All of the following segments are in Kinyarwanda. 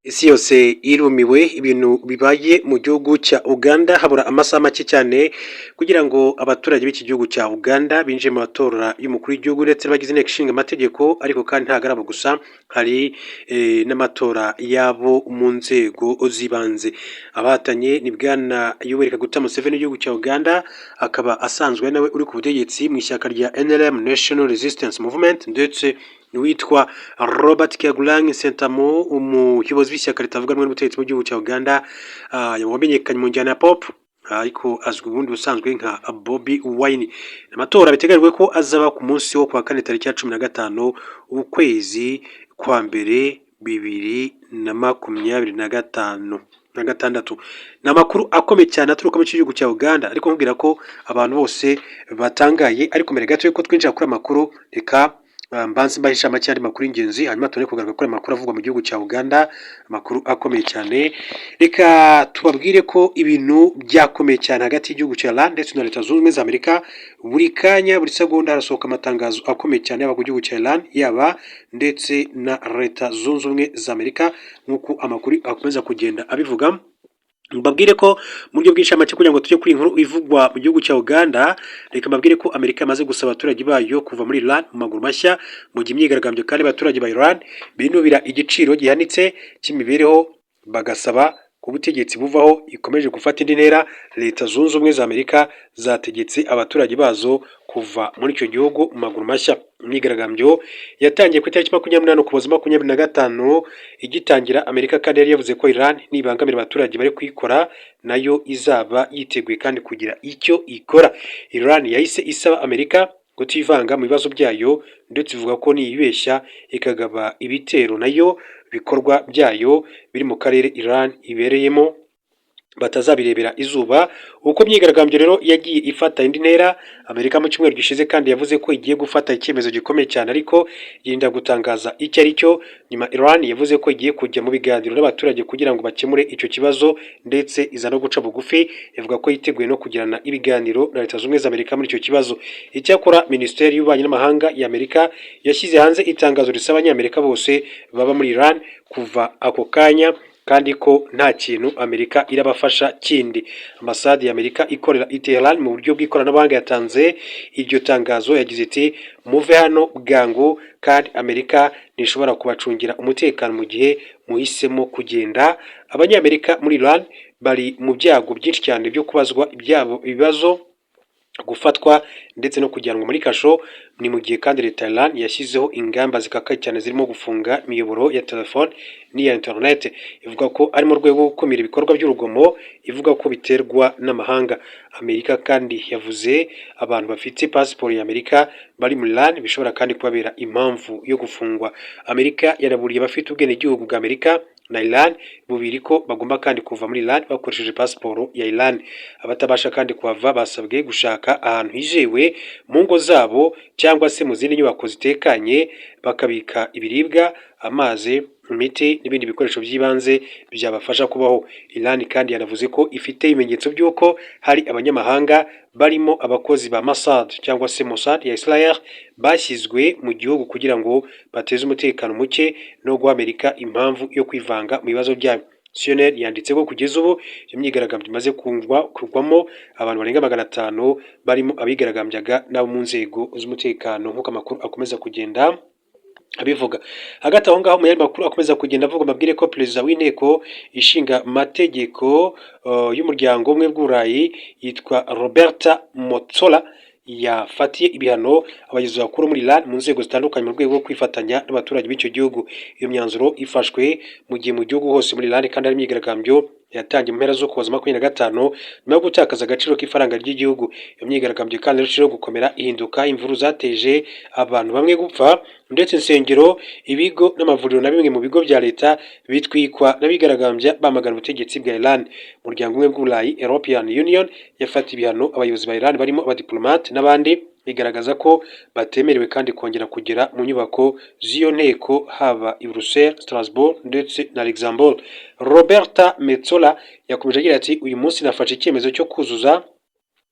Isi yose irumiwe ibintu bibaye mu gihugu cya Uganda, habura amasaha make cyane kugira ngo abaturage b'iki gihugu cya Uganda binjire mu matora y'umukuru w'igihugu ndetse n'abagize inteko ishinga amategeko. Ariko kandi ntabwo ari abo gusa, hari n'amatora y'abo mu nzego z'ibanze. Abahatanye ni Bwana Yoweri Kaguta Museveni w'igihugu cya Uganda, akaba asanzwe nawe uri ku butegetsi mu ishyaka rya NRM, National Resistance Movement, ndetse n'uwitwa Robert Kyagulanyi Ssentamu, umuyobozi w'ishyaka ritavuga rumwe n'ubutegetsi mu gihugu cya Uganda, wamenyekanye mu njyana ya pop ariko azwi ubundi busanzwe nka Bobi Wine. Amatora biteganyijwe ko azaba ku munsi wo kuwa kane, tariki ya 15 ukwezi kwa mbere 2025 na gatandatu. Ni amakuru akomeye cyane aturuka mu gihugu cya Uganda, ariko nkubwira ko abantu bose batangaye. Ariko mbere gato yuko twinjira kuri amakuru, reka mbanze mbahe inshamake y'andi makuru y'ingenzi, hanyuma tubone kugaruka kuri amakuru avugwa mu gihugu cya Uganda, amakuru akomeye cyane. Reka tubabwire ko ibintu byakomeye cyane hagati y'igihugu cya Iran ndetse na Leta Zunze Ubumwe za Amerika. Buri kanya, buri segonda harasohoka amatangazo akomeye cyane, yaba ku gihugu cya Iran, yaba ndetse na Leta Zunze Ubumwe za Amerika, nk'uko amakuru akomeza kugenda abivuga. Mbabwire ko mu buryo bw'inshamake, kugira ngo tujye kuri inkuru ivugwa mu gihugu cya Uganda, reka mbabwire ko Amerika yamaze gusaba abaturage bayo kuva muri Iran mu maguru mashya, mu gihe imyigaragambyo kandi abaturage ba Iran binubira igiciro gihanitse cy'imibereho, bagasaba ko ubutegetsi buvaho, ikomeje gufata indi ntera. Leta Zunze Ubumwe za Amerika zategetse abaturage bazo kuva muri icyo gihugu mu maguru mashya. Imyigaragambyo yatangiye ku itariki 28 Ukuboza 25. Igitangira, Amerika kandi yari yavuze ko Iran nibangamira abaturage bari kuyikora, nayo izaba yiteguye kandi kugira icyo ikora. Iran yahise isaba Amerika kutivanga mu bibazo byayo, ndetse ivuga ko niyibeshya ikagaba ibitero, nayo bikorwa byayo biri mu karere Iran ibereyemo batazabirebera izuba. Uko imyigaragambyo rero yagiye ifata indi ntera, Amerika mu cyumweru gishize kandi yavuze ko igiye gufata icyemezo gikomeye cyane, ariko yirinda gutangaza icyo ari cyo. Nyuma Iran yavuze ko igiye kujya mu biganiro n'abaturage kugira ngo bakemure icyo kibazo, ndetse iza no guca bugufi ivuga ko yiteguye no kugirana ibiganiro na Leta Zunze Ubumwe za Amerika muri icyo kibazo. Icyakora Minisiteri y'Ububanyi n'Amahanga ya Amerika yashyize hanze itangazo risaba Abanyamerika bose baba muri Iran kuva ako kanya, kandi ko nta kintu Amerika irabafasha kindi. Ambasade ya Amerika ikorera i Tehran mu buryo bw'ikoranabuhanga yatanze iryo tangazo, yagize iti: "Muve hano bwangu, kandi Amerika ntishobora kubacungira umutekano mu gihe muhisemo kugenda." Abanyamerika muri Iran bari mu byago byinshi cyane byo kubazwa ibyabo ibibazo, gufatwa ndetse no kujyanwa muri kasho. Ni mu gihe kandi leta ya Iran yashyizeho ingamba zikakaye cyane, zirimo gufunga imiyoboro ya telefone n'iya internet, ivuga ko ari mu rwego rwo gukumira ibikorwa by'urugomo ivuga ko biterwa n'amahanga. Amerika kandi yavuze abantu bafite pasiporo ya Amerika bari muri Iran bishobora kandi kubabera impamvu yo gufungwa. Amerika yaraburiye abafite ubwenegihugu bwa Amerika na Iran bubiri ko bagomba kandi kuva muri Iran bakoresheje pasiporo ya Iran. Abatabasha kandi kuhava basabwe gushaka ahantu hizewe mu ngo zabo cyangwa se mu zindi nyubako zitekanye, bakabika ibiribwa, amazi, imiti n'ibindi bikoresho by'ibanze byabafasha kubaho. Iran kandi yanavuze ko ifite ibimenyetso by'uko hari abanyamahanga barimo abakozi ba Mossad cyangwa se Mossad ya Israel bashyizwe mu gihugu kugira ngo bateze umutekano muke no guha Amerika impamvu yo kwivanga mu bibazo byayo. CNN yanditse ko kugeza ubu iyo myigaragambyo imaze kugwamo abantu barenga 500, barimo abigaragambyaga n'abo mu nzego z'umutekano, nk'uko amakuru akomeza kugenda abivuga. Hagati aho ngaho, mu yandi makuru akomeza kugenda avuga, amabwire ko perezida w'inteko ishinga amategeko y'umuryango w'ubumwe bw'Uburayi yitwa Roberta Metsola yafatiye ibihano abayobozi bakuru muri Iran mu nzego zitandukanye, mu rwego rwo kwifatanya n'abaturage b'icyo gihugu. Iyo myanzuro ifashwe mu gihe mu gihugu hose muri Iran kandi hari imyigaragambyo yatangiye mu mpera z'Ukuboza 25 nyuma yo gutakaza agaciro k'ifaranga ry'igihugu. Iyo myigaragambyo kandi irushijeho gukomera, ihinduka imvururu zateje abantu bamwe gupfa, ndetse insengero, ibigo n'amavuriro na bimwe mu bigo bya leta bitwikwa n'abigaragambya bamagana ubutegetsi bwa Iran. Umuryango umwe bw'Uburayi, European Union, yafatiye ibihano abayobozi ba Iran barimo abadiplomate n'abandi, bigaragaza ko batemerewe kandi kongera kugera mu nyubako z'iyo nteko, haba i Bruxelles, Strasbourg ndetse na Luxembourg. Roberta Metsola yakomeje agira ati: "Uyu munsi nafashe icyemezo cyo kuzuza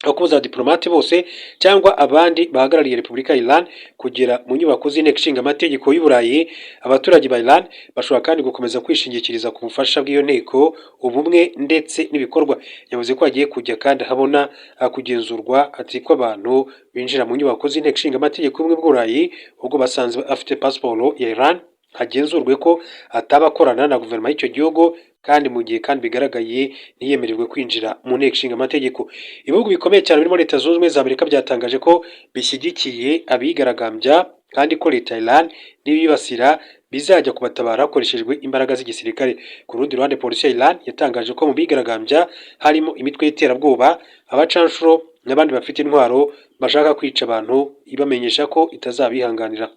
Aho kubuza abadiplomate bose cyangwa abandi bahagarariye Repubulika ya Iran kugera mu nyubako z'Inteko Ishinga Amategeko y'u Burayi. Abaturage ba Iran bashobora kandi gukomeza kwishingikiriza ku bufasha bw'iyo nteko, ubumwe ndetse n'ibikorwa. Yavuze ko hagiye kujya kandi habona kugenzurwa, ati ko abantu binjira mu nyubako z'Inteko Ishinga Amategeko y'Ubumwe bw'Uburayi ubwo basanze afite pasiporo ya Iran, hagenzurwe ko ataba akorana na guverinoma y'icyo gihugu, kandi mu gihe kandi bigaragaye ntiyemererwe kwinjira mu Nteko Ishinga Amategeko. Ibihugu bikomeye cyane birimo Leta Zunze Ubumwe za Amerika byatangaje ko bishyigikiye abigaragambya, kandi ko leta ya Iran nibibasira bizajya kubatabara hakoreshejwe imbaraga z'igisirikare. Ku rundi ruhande, polisi ya Iran yatangaje ko mu bigaragambya harimo imitwe y'iterabwoba, abacanshuro n'abandi bafite intwaro bashaka kwica abantu, ibamenyesha ko itazabihanganira.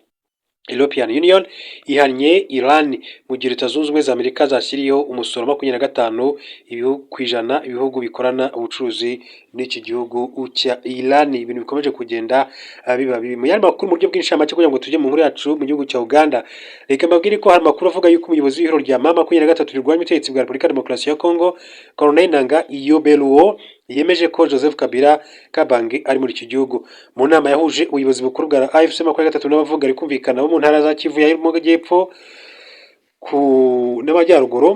European Union ihannye Iran mu gihe Leta Zunze Ubumwe za Amerika zashyiriyeho umusoro 25% ibihugu bikorana ubucuruzi n'iki gihugu cya Iran. Ibintu bikomeje kugenda biba bibi. Mu yandi makuru, mu buryo bw'inshamake, kugira ngo tujye mu nkuru yacu mu gihugu cya Uganda, reka mbabwire ko hari amakuru avuga yuko umuyobozi w'ihuriro rya M23 rirwanya ubutegetsi bwa Repubulika Demokarasi ya Kongo, Corneille Nangaa Yobeluo, yemeje ko Joseph Kabila Kabange ari muri iki gihugu. Mu nama yahuje ubuyobozi bukuru bwa AFC 23 n'abavuga rikumvikana bo mu ntara za Kivu y'Amajyepfo ku n'Amajyaruguru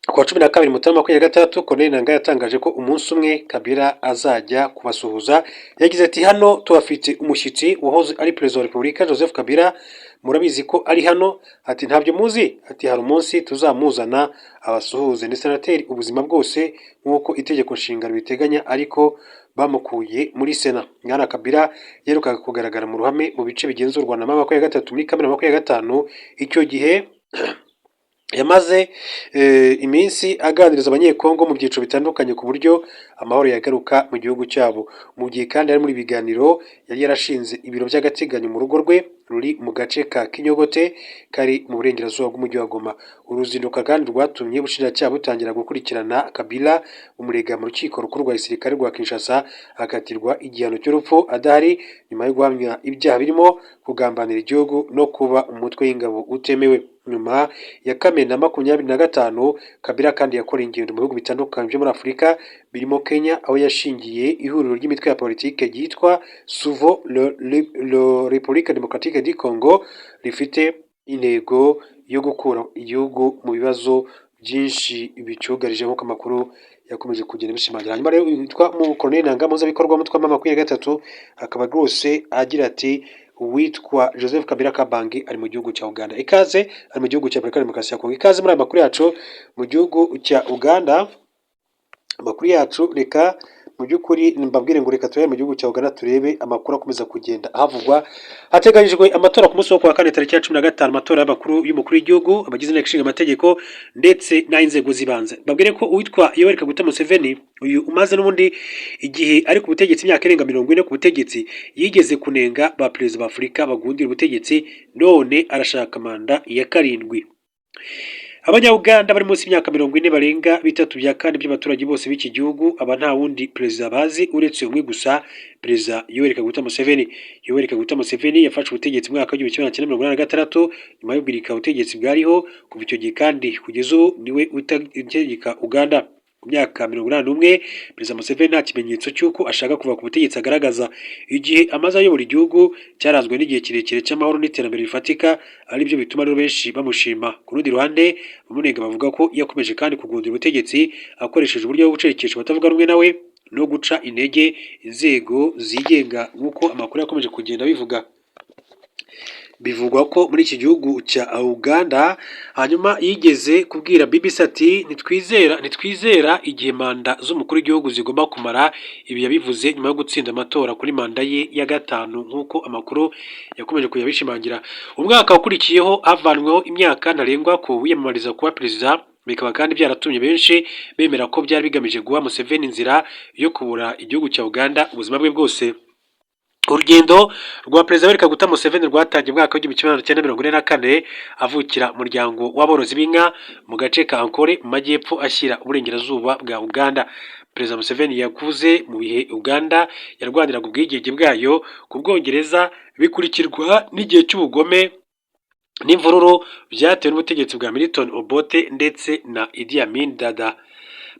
ku wa 12 Mutarama 26, Corneille Nangaa yatangaje ko umunsi umwe Kabila azajya kubasuhuza. Yagize ati: "Hano tuhafite umushyitsi wahoze ari perezida wa Repubulika Joseph Kabila. Murabizi ko ari hano?" Ati: "Ntabyo muzi?" Ati: "Hari umunsi tuzamuzana abasuhuze. Ni senateri ubuzima bwose nk'uko itegeko nshinga ribiteganya, ariko bamukuye muri Sena." Bwana Kabila yaherukaga kugaragara mu ruhame mu bice bigenzurwa na M23 muri Kamena 25. Icyo gihe yamaze iminsi aganiriza Abanyekongo mu byiciro bitandukanye ku buryo amahoro yagaruka mu gihugu cyabo. Mu gihe kandi ari muri biganiro, yari yarashinze ibiro by'agateganyo mu rugo rwe ruri mu gace ka Kinyogote kari mu burengerazuba bw'umujyi wa Goma. Uruzinduko kandi rwatumye ubushinjacyaha butangira gukurikirana Kabila, bumurega mu rukiko rukuru rwa gisirikare rwa Kinshasa, akatirwa igihano cy'urupfu adahari nyuma yo guhamya ibyaha birimo kugambanira igihugu no kuba umutwe w'ingabo utemewe. Nyuma ya Kamena 25, Kabila kandi yakoreye ingendo mu bihugu bitandukanye byo muri Afurika birimo Kenya, aho yashingiye ihuriro ry'imitwe ya politike ryitwa Sauvons la République Démocratique du Congo, rifite intego yo gukura igihugu mu bibazo byinshi bicyugarije, nk'uko amakuru yakomeje kugenda bishimangira. Hanyuma rero witwa mu Colonel Nangaa, mpuzabikorwa w'umutwe wa 23, akaba rwose agira ati: "Uwitwa Joseph Kabila Kabange ari mu gihugu cya Uganda." Ikaze, ari mu gihugu cya Repubulika Demokarasi ya Kongo. Ikaze muri aya makuru yacu mu gihugu cya Uganda. Amakuru yacu, reka mu by'ukuri mbabwire ngo reka turebe mu gihugu cya Uganda, turebe amakuru akomeza kugenda ahavugwa. Hateganyijwe amatora ku munsi wo kuwa kane tariki ya 15, amatora y'abakuru y'umukuru w'igihugu, abagize Inteko Ishinga Amategeko ndetse n'ay'inzego z'ibanze. Mbabwire ko uwitwa Yoweri Kaguta Museveni, uyu umaze n'ubundi igihe ari ku butegetsi, imyaka irenga 40 ku butegetsi, yigeze kunenga ba perezida ba Afurika bagundira ubutegetsi, none arashaka manda ya karindwi. Abanya-Uganda bari munsi y'imyaka 40 barenga 3/4 by'abaturage bose b'iki gihugu. Aba nta wundi perezida bazi uretse umwe gusa, Perezida Yoweri Kaguta Museveni. Yoweri Kaguta Museveni yafashe ubutegetsi mu mwaka w'1986 nyuma yo guhirika ubutegetsi bwariho. Kuva icyo gihe kandi kugeza ubu niwe utegeka Uganda. Ku myaka 81, Perezida Museveni nta kimenyetso cy'uko ashaka kuva ku butegetsi agaragaza. Igihe amaze ayobora igihugu cyaranzwe n'igihe kirekire cy'amahoro n'iterambere rifatika, aribyo bituma rero benshi bamushima. Ku rundi ruhande, abamunenga bavuga ko yakomeje kandi kugundira ubutegetsi akoresheje uburyo bwo gucecekesha abatavuga rumwe nawe no guca intege inzego zigenga, nk'uko amakuru yakomeje kugenda abivuga. Bivugwa ko muri iki gihugu cya Uganda, hanyuma yigeze kubwira BBC ati: Ntitwizera igihe manda z'umukuru w'igihugu zigomba kumara." Ibi yabivuze nyuma yo gutsinda amatora kuri manda ye ya gatanu, nk'uko amakuru yakomeje kujya abishimangira. Umwaka wakurikiyeho havanweho imyaka ntarengwa ku wiyamamariza kuba perezida, bikaba kandi byaratumye benshi bemera ko byari bigamije guha Museveni inzira yo kubura igihugu cya Uganda ubuzima bwe bwose. Urugendo rwa Perezida Yoweri Kaguta Museveni rwatangiye mu mwaka w'1944, avukira mu muryango w'aborozi b'inka mu gace ka Ankole mu majyepfo ashyira uburengerazuba bwa Uganda. Perezida Museveni yakuze mu bihe Uganda yarwaniraga ubwigenge bwayo ku Bwongereza, bikurikirwa n'igihe cy'ubugome n'imvururu byatewe n'ubutegetsi bwa Milton Obote ndetse na Idi Amin Dada.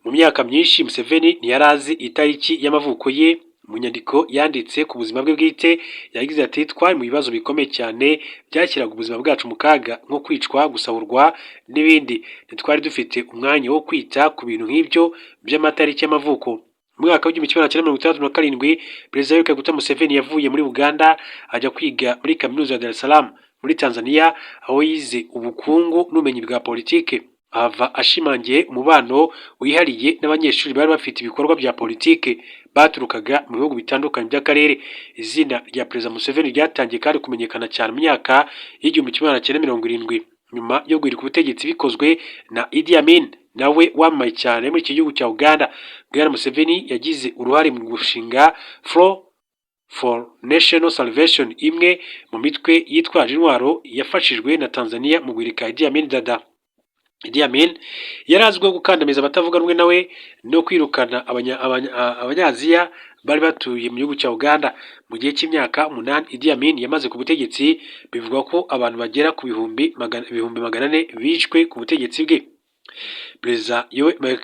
Mu myaka myinshi, Museveni ntiyari azi itariki y'amavuko ye. Mu nyandiko yanditse ku buzima bwe bwite yagize ati: "Twari mu bibazo bikomeye cyane byashyiraga ubuzima bwacu mu kaga, nko kwicwa, gusahurwa n'ibindi. Ntitwari dufite umwanya wo kwita ku bintu nk'ibyo by'amatariki y'amavuko." Mu mwaka w'1967, Perezida Yoweri Kaguta Museveni yavuye muri Uganda ajya kwiga muri Kaminuza ya Dar es Salaam muri Tanzania, aho yize ubukungu n'ubumenyi bwa politike. Ahava ashimangiye umubano wihariye n'abanyeshuri bari bafite ibikorwa bya politike baturukaga mu bihugu bitandukanye by'akarere. Izina rya Perezida Museveni ryatangiye kandi kumenyekana cyane mu myaka y'1970, nyuma yo guhirika ubutegetsi bikozwe na Idi Amin, nawe wamamaye cyane muri iki gihugu cya Uganda. Bwana Museveni yagize uruhare mu gushinga Front for National Salvation, imwe mu mitwe yitwaje intwaro yafashijwe na Tanzania mu guhirika Idi Amin Dada. Idi Amin yari azwiho gukandamiza abatavuga rumwe nawe no kwirukana Abanyaziya bari batuye mu gihugu cya Uganda. Mu gihe cy'imyaka 8 Idi Amin yamaze ku butegetsi, bivugwa ko abantu bagera ku 400,000 bishwe ku butegetsi bwe. Perezida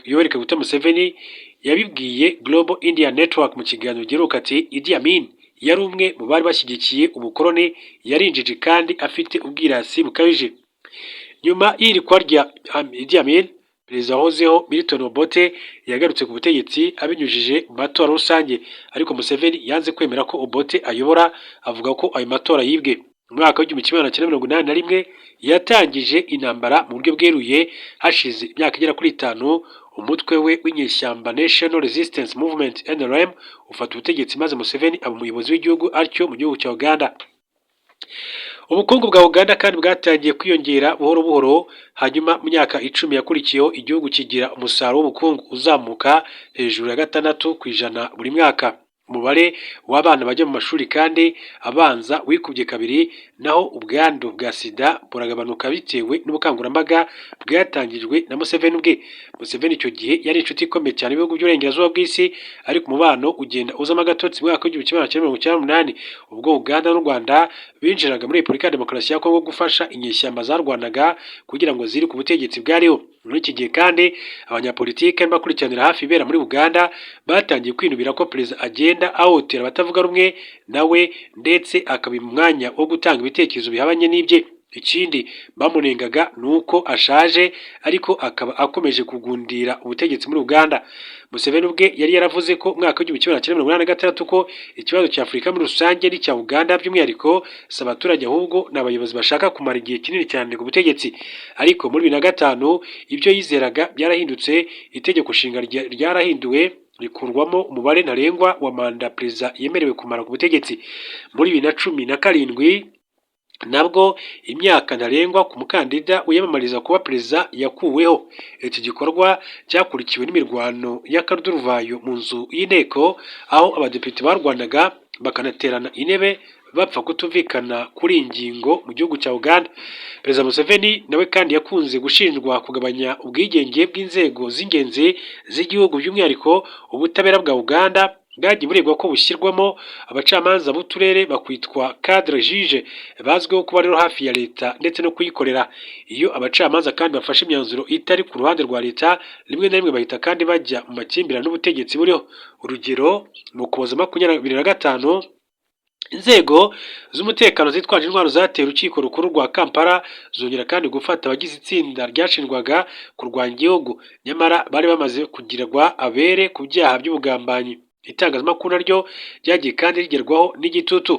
Yoweri Kaguta Museveni yabibwiye Global India Network mu kiganiro giheruka ati: "Idi Amin yari umwe mu bari bashyigikiye ubukoloni, yari injiji kandi afite ubwirasi bukabije." Nyuma y'ihirikwa rya Idi Amin, Perezida wahozeho Milton Obote yagarutse ku butegetsi abinyujije mu matora rusange, ariko Museveni yanze kwemera ko Obote ayobora, avuga ko ayo matora yibwe. Mu mwaka w'1981 yatangije intambara mu buryo bweruye. Hashize imyaka igera kuri 5, umutwe we w'inyeshyamba National Resistance Movement, NRM, ufata ubutegetsi, maze Museveni aba umuyobozi w'igihugu atyo mu gihugu cya Uganda. Ubukungu bwa Uganda kandi bwatangiye kwiyongera buhoro buhoro, hanyuma mu myaka 10 yakurikiyeho igihugu kigira umusaruro w'ubukungu uzamuka hejuru ya 6% buri mwaka. Umubare w'abana bajya mu mashuri kandi abanza wikubye kabiri, naho ubwandu bwa SIDA buragabanuka bitewe n'ubukangurambaga bwatangijwe na Museveni ubwe. Museveni icyo gihe yari inshuti ikomeye cyane y'ibihugu by'uburengerazuba bw'isi, ariko umubano ugenda uzamo agatotsi mu mwaka w'1998, ubwo Uganda n'u Rwanda binjiraga muri Repubulika ya Demokarasi ya Kongo gufasha inyeshyamba zarwanaga kugira ngo ziri ku butegetsi bwariho. Muri iki gihe kandi, abanyapolitike n'abakurikiranira hafi ibibera muri Uganda batangiye kwinubira ko perezida agenda ahohotera abatavuga rumwe nawe, ndetse akabima umwanya wo gutanga ibitekerezo bihabanye n'ibye. Ikindi bamunengaga ni uko ashaje ariko akaba akomeje kugundira ubutegetsi muri Uganda. Museveni ubwe yari yaravuze ko umwaka w'1986 ko ikibazo cya Afurika muri rusange n'icya Uganda by'umwihariko si abaturage, ahubwo ni abayobozi bashaka kumara igihe kinini cyane ku butegetsi. Ariko muri 2005 ibyo yizeraga byarahindutse. Itegeko nshinga ryarahinduwe, rikurwamo umubare ntarengwa wa manda perezida yemerewe kumara ku butegetsi. Muri 2017 nabwo imyaka ntarengwa ku mukandida wiyamamariza kuba perezida yakuweho. Iki gikorwa cyakurikiwe n'imirwano y'akaduruvayo mu nzu y'inteko, aho abadepite barwanaga bakanaterana intebe bapfa kutumvikana kuri iyi ngingo mu gihugu cya Uganda. Perezida Museveni nawe kandi yakunze gushinjwa kugabanya ubwigenge bw'inzego z'ingenzi z'igihugu, by'umwihariko ubutabera bwa Uganda bwagiye buregwa ko bushyirwamo abacamanza b'uturere bakwitwa cadre juge, bazwiho kuba rero hafi ya leta ndetse no kuyikorera. Iyo abacamanza kandi bafashe imyanzuro itari ku ruhande rwa leta, rimwe na rimwe bahita kandi bajya mu makimbirane n'ubutegetsi buriho. Urugero, mu Ukuboza 2025, inzego z'umutekano zitwaje intwaro zateye urukiko rukuru rwa Kampala, zongera kandi gufata abagize itsinda ryashinjwaga kurwanya igihugu, nyamara bari bamaze kugirwa abere ku byaha by'ubugambanyi. Itangazamakuru naryo ryagiye kandi rigerwaho n'igitutu.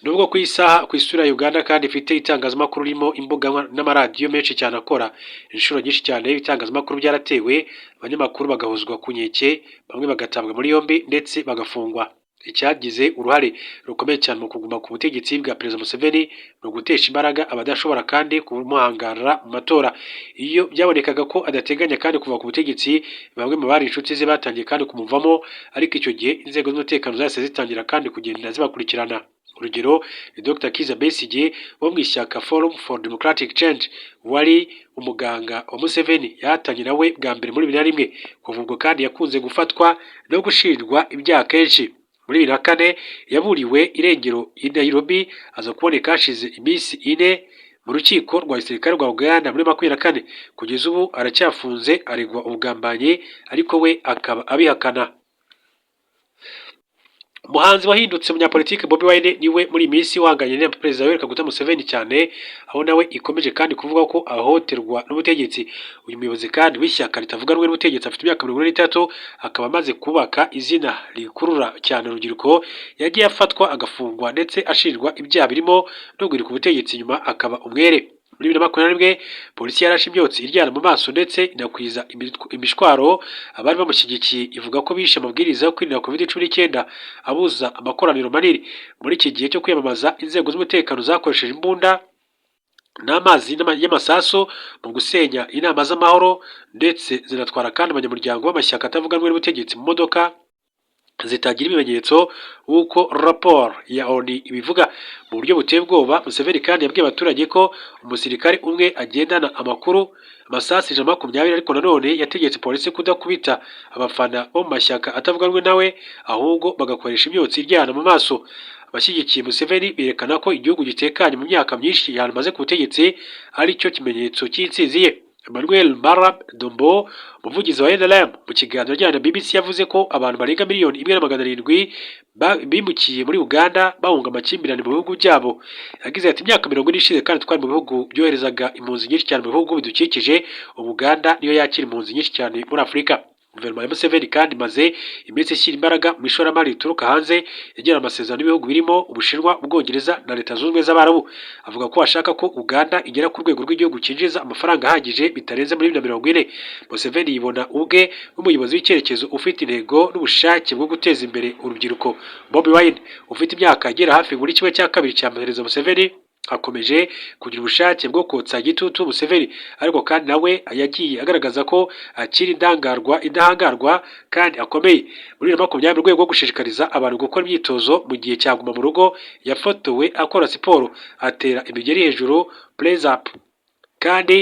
Nubwo ku isaha ku isura ya Uganda kandi ifite itangazamakuru ririmo imbuga n'amaradiyo menshi cyane akora, inshuro nyinshi cyane ibitangazamakuru byaratewe, abanyamakuru bagahozwa ku nkeke, bamwe bagatabwa muri yombi ndetse bagafungwa. Icyagize uruhare rukomeye cyane mu kuguma ku butegetsi bwa Perezida Museveni ni ugutesha imbaraga abadashobora kandi kumuhangara mu matora. Iyo byabonekaga ko adateganya kandi kuva ku butegetsi, bamwe mu bari inshuti ze batangiye kandi kumuvamo, ariko icyo gihe inzego z'umutekano zahise zitangira kandi kugenda zibakurikirana. Urugero ni Dr Kizza Besigye wo mu ishyaka Forum for Democratic Change, wari umuganga wa Museveni, yahatanye nawe bwa mbere muri 2001. Kuva ubwo kandi yakunze gufatwa no gushinjwa ibyaha kenshi. Muri 2004 yaburiwe irengero i Nairobi, aza kuboneka hashize iminsi 4. Mu rukiko rwa gisirikare rwa Uganda muri 24. Kugeza ubu aracyafunze, aregwa ubugambanyi, ariko we akaba abihakana. Umuhanzi wahindutse umunyapolitike Bobi Wine niwe muri iyi minsi uhanganye na Perezida Yoweri Kaguta Museveni cyane, aho nawe ikomeje kandi kuvuga ko ahohoterwa n'ubutegetsi. Uyu muyobozi kandi w'ishyaka ritavuga rumwe n'ubutegetsi afite imyaka 43, akaba amaze kubaka izina rikurura cyane urubyiruko. Yagiye afatwa, agafungwa ndetse ashinjwa ibyaha birimo no guhirika ubutegetsi, nyuma akaba umwere. Muri 2021 polisi yarashe imyotsi iryana mu maso ndetse inakwiza imishwaro abari bamushyigikiye, ivuga ko bishe amabwiriza yo kwirinda COVID-19 abuza amakoraniro manini. Muri iki gihe cyo kwiyamamaza, inzego z'umutekano zakoresheje imbunda n'amazi y'amasasu mu gusenya inama z'amahoro, ndetse zinatwara kandi abanyamuryango b'amashyaka atavuga rumwe n'ubutegetsi mu modoka zitagira ibimenyetso, nk'uko raporo ya ONU ibivuga. Mu buryo buteye ubwoba, Museveni kandi yabwiye abaturage ko umusirikare umwe agendana amakuru amasasu 120, ariko nanone yategetse polisi kudakubita abafana bo mu mashyaka atavuga rumwe nawe, ahubwo bagakoresha imyotsi iryana mu maso. Abashyigikiye Museveni berekana ko igihugu gitekanye mu myaka myinshi yamaze ku butegetsi, aricyo kimenyetso cy'intsinzi ye. Emmanuel Mara Dombo, umuvugizi wa NRM, mu kiganiro yagiranye na BBC yavuze ko abantu barenga miliyoni 1,700 bimukiye muri Uganda bahunga amakimbirane mu bihugu byabo. Yagize ati: "Imyaka 40 ishize kandi twari mu bihugu byoherezaga impunzi nyinshi cyane mu bihugu bidukikije. Uganda niyo yakira impunzi nyinshi cyane muri Afurika." Guverinoma ya Museveni kandi imaze iminsi ishyira imbaraga mu ishoramari rituruka hanze, igirana amasezerano n'ibihugu birimo Ubushinwa, Ubwongereza na Leta Zunze Ubumwe z'Abarabu. Avuga ko ashaka ko Uganda igera ku rwego rw'igihugu cyinjiza amafaranga ahagije bitarenze muri 2040. Museveni yibona ubwe nk'umuyobozi w'icyerekezo ufite intego n'ubushake bwo guteza imbere urubyiruko. Bobi Wine ufite imyaka igera hafi muri kimwe cya kabiri cya Perezida Museveni akomeje kugira ubushake bwo kotsa igitutu Museveni, ariko kandi nawe yagiye agaragaza ko akiri indangarwa, indahangarwa kandi akomeye. Muri 2020, mu rwego rwo gushishikariza abantu gukora imyitozo mu gihe cya guma mu rugo, yafotowe akora siporo, atera imigeri hejuru, press up, kandi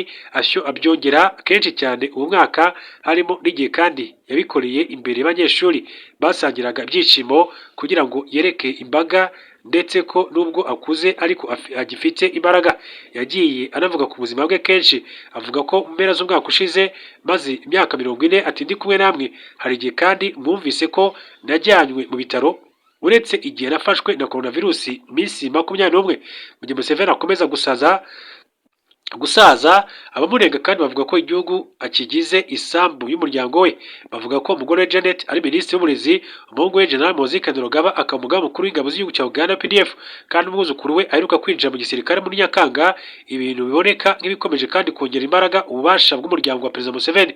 abyongera kenshi cyane uwo mwaka, harimo n'igihe kandi yabikoreye imbere y'abanyeshuri basangiraga ibyishimo, kugira ngo yereke imbaga ndetse ko nubwo akuze ariko agifite imbaraga. Yagiye anavuga ku buzima bwe kenshi, avuga ko mu mpera z'umwaka ushize maze imyaka 40, ati: "Ndi kumwe namwe. Hari igihe kandi mwumvise ko najyanywe mu bitaro, uretse igihe nafashwe na coronavirus iminsi 21." Mu gihe Museveni akomeza gusaza, abamunenga kandi bavuga ko igihugu akigize isambu y'umuryango we. Bavuga ko umugore we Janet ari minisitiri w'uburezi, umuhungu we General Muhoozi Kainerugaba akaba umugaba mukuru w'ingabo z'igihugu cya Uganda UPDF, kandi umwuzukuru we aheruka kwinjira mu gisirikare muri Nyakanga, ibintu biboneka nk'ibikomeje kandi kongera imbaraga ububasha bw'umuryango wa Perezida Museveni.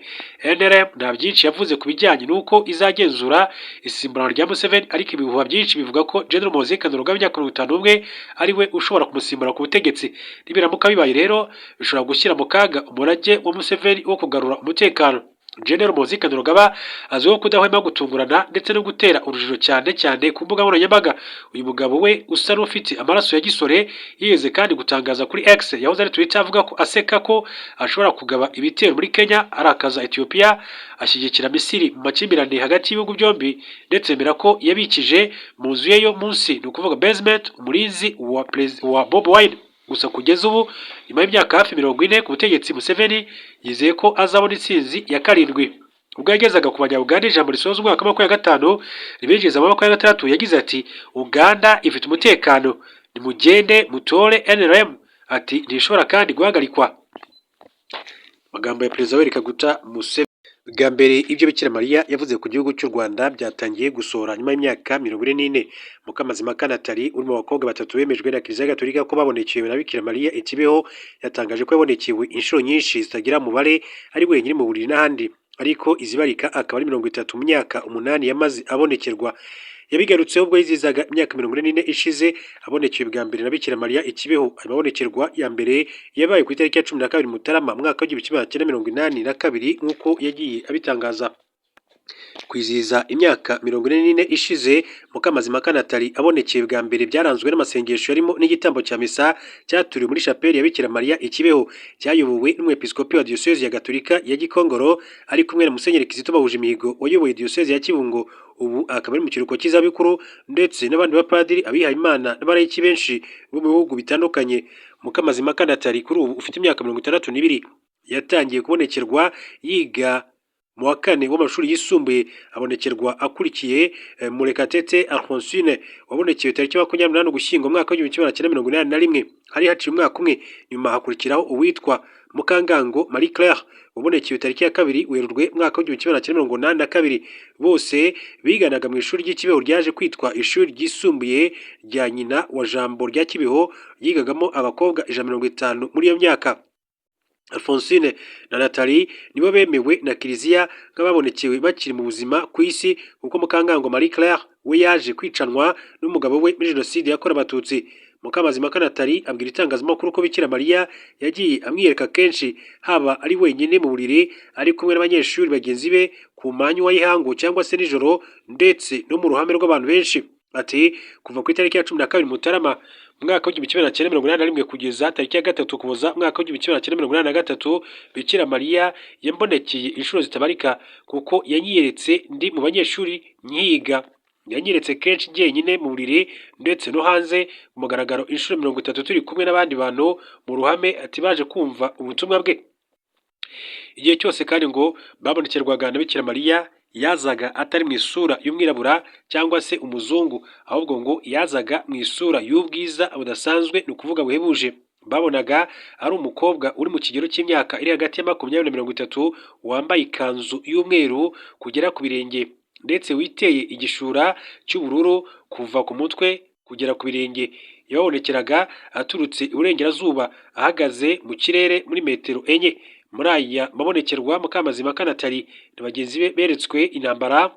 NRM nta byinshi yavuze ku bijyanye n'uko izagenzura isimburana rya Museveni, ariko ibihuha byinshi bivuga ko General Muhoozi Kainerugaba w'imyaka 51 ari we ushobora kumusimbura ku butegetsi. Nibiramuka bibaye rero, bishobora gushyira mu kaga umurage wa Museveni wo kugarura umutekano. General Muhoozi Kainerugaba azwiho kudahwema gutungurana ndetse no gutera urujijo, cyane cyane ku mbuga nkoranyambaga. Uyu mugabo we usa n'ufite amaraso ya gisore yigeze kandi gutangaza kuri X yahoze ari Twitter, avuga ko aseka ko ashobora kugaba ibitero muri Kenya, arakaza Ethiopia, ashyigikira Misiri mu makimbirane hagati y'ibihugu byombi, ndetse yemera ko yabikije mu nzu ye yo munsi, ni ukuvuga basement, umurinzi wa Bobi Wine. Gusa kugeza ubu, nyuma y'imyaka hafi 40 ku butegetsi, Museveni yizeye ko azabona intsinzi ya karindwi. Ubwo yagezaga ku Banyabuganda ijambo risoza umwaka wa 2025 ribinjiza mu 2026, yagize ati: "Uganda ifite umutekano, nimugende mutore NRM." Ati: "Ntishobora kandi guhagarikwa." Amagambo ya Perezida Yoweri Kaguta Museveni. Bwa mbere ibyo Bikira Mariya yavuze ku gihugu cy'u Rwanda byatangiye gusohora nyuma y'imyaka 44. Mukamazimpaka Nathalie, uri mu bakobwa batatu bemejwe na Kiliziya Gatolika ko babonekewe na Bikira Mariya i Kibeho, yatangaje ko yabonekewe inshuro nyinshi zitagira umubare, ari wenyine mu buriri n'ahandi, ariko izibarika akaba ari 30 mu myaka 8 yamaze abonekerwa. Yabigarutseho ubwo yizihizaga imyaka 44 ishize abonekewe bwa mbere na Bikira Mariya i Kibeho. Ayo mabonekerwa ya mbere yabaye ku itariki ya 12 Mutarama mwaka w'1982, nk'uko yagiye abitangaza. Kwizihiza imyaka 44 ishize Mukamazimpaka Nathalie abonekeye bwa mbere byaranzwe n'amasengesho yarimo n'igitambo cya misa cyaturiwe muri chapelle ya Bikira Mariya i Kibeho, cyayobowe n'umwepiskopi wa Diyosezi ya Gatolika ya Gikongoro ari kumwe na Musenyeri Kizito Bahujimihigo wayoboye Diyosezi ya Kibungo, ubu akaba ari mu kiruhuko cy'izabukuru, ndetse n'abandi bapadiri, abihayimana n'abalayiki benshi bo mu bihugu bitandukanye. Mukamazimpaka Nathalie, kuri ubu ufite imyaka 62, yatangiye kubonekerwa yiga mu wa kane w'amashuri yisumbuye. Abonekerwa akurikiye Murekatete Alphonsine wabonekewe tariki 28 Ugushyingo umwaka w'1981, hari haciye umwaka umwe. Nyuma hakurikiraho uwitwa Mukangango Marie Claire wabonekewe tariki ya 2 Werurwe umwaka w'1982. Bose biganaga mu ishuri ry'i Kibeho ryaje kwitwa Ishuri Ryisumbuye rya Nyina wa Jambo rya Kibeho, ryigagamo abakobwa 150 muri iyo myaka. Alphonsine na Nathalie nibo bemewe na Kiliziya nk'ababonekewe bakiri mu buzima ku isi, kuko Mukangango Marie Claire we yaje kwicanwa n'umugabo we muri Jenoside yakorewe Abatutsi. Mukamazimpaka Nathalie abwira itangazamakuru ko Bikira Mariya yagiye amwiyereka kenshi, haba ari wenyine mu buriri, ari kumwe n'abanyeshuri bagenzi be ku manywa y'ihangu cyangwa se nijoro, ndetse no mu ruhame rw'abantu benshi. Ati: "Kuva ku itariki ya 12 Mutarama mu mwaka w'1981 kugeza tariki ya 3 Ukuboza umwaka w'1983, Bikira Mariya yambonekeye inshuro zitabarika, kuko yanyiyeretse ndi mu banyeshuri nkiga. Yanyeretse kenshi jyenyine mu buriri, ndetse no hanze ku mugaragaro inshuro 30 turi kumwe n'abandi bantu mu ruhame", ati baje kumva ubutumwa bwe. Igihe cyose kandi ngo babonekerwaga na Bikira Mariya, yazaga atari mu isura y'umwirabura cyangwa se umuzungu, ahubwo ngo yazaga mu isura y'ubwiza budasanzwe, ni ukuvuga buhebuje. Babonaga ari umukobwa uri mu kigero cy'imyaka iri hagati ya 20 na 30, wambaye ikanzu y'umweru kugera ku birenge, ndetse witeye igishura cy'ubururu kuva ku mutwe kugera ku birenge. Yababonekeraga aturutse iburengerazuba, ahagaze mu kirere muri metero 4. Muri aya mabonekerwa, Mukamazimpaka Nathalie na bagenzi be beretswe intambara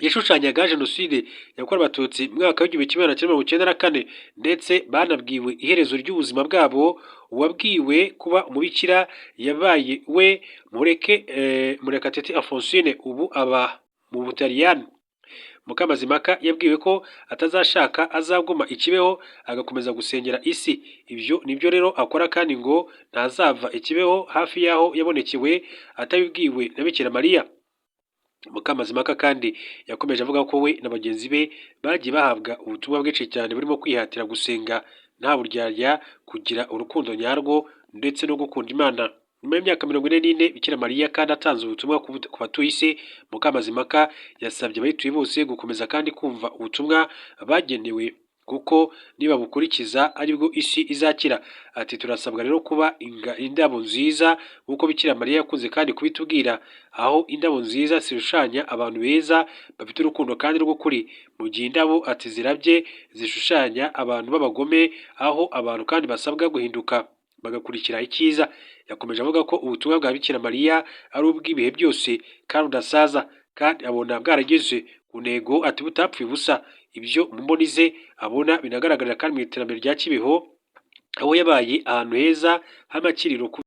yashushanyaga Jenoside yakorewe Abatutsi mu mwaka w'1994, ndetse banabwiwe iherezo ry'ubuzima bwabo. Uwabwiwe kuba umubikira yabaye we Mureke Murekatete Alphonsine, ubu aba mu Butaliyani. Mukamazimpaka yabwiwe ko atazashaka, azaguma i Kibeho agakomeza gusengera isi. Ibyo nibyo rero akora, kandi ngo ntazava i Kibeho hafi y'aho yabonekewe atabibwiwe na Bikira Mariya. Mukamazimpaka kandi yakomeje avuga ko we na bagenzi be bagiye bahabwa ubutumwa bwinshi cyane, burimo kwihatira gusenga nta buryarya, kugira urukundo nyarwo ndetse no gukunda Imana. Nyuma y'imyaka 44 Bikira Mariya kandi atanze ubutumwa ku batuye isi, Mukamazimpaka yasabye abayituye bose gukomeza kandi kumva ubutumwa bagenewe, kuko nibabukurikiza aribwo isi izakira. Ati: "Turasabwa rero kuba indabo nziza nk'uko Bikira Mariya yakunze kandi kubitubwira, aho indabo nziza zishushanya abantu beza bafite urukundo kandi rw'ukuri, mu gihe indabo", ati, "zirabye zishushanya abantu b'abagome, aho abantu kandi basabwa guhinduka bagakurikira icyiza." Yakomeje avuga ko ubutumwa bwa Bikira Mariya ari ubw'ibihe byose kandi budasaza, kandi abona bwarageze ku ntego, ati butapfuye ubusa. Ibyo mu mboni ze abona binagaragarira kandi mu iterambere rya Kibeho, aho yabaye ahantu heza h'amakiriro.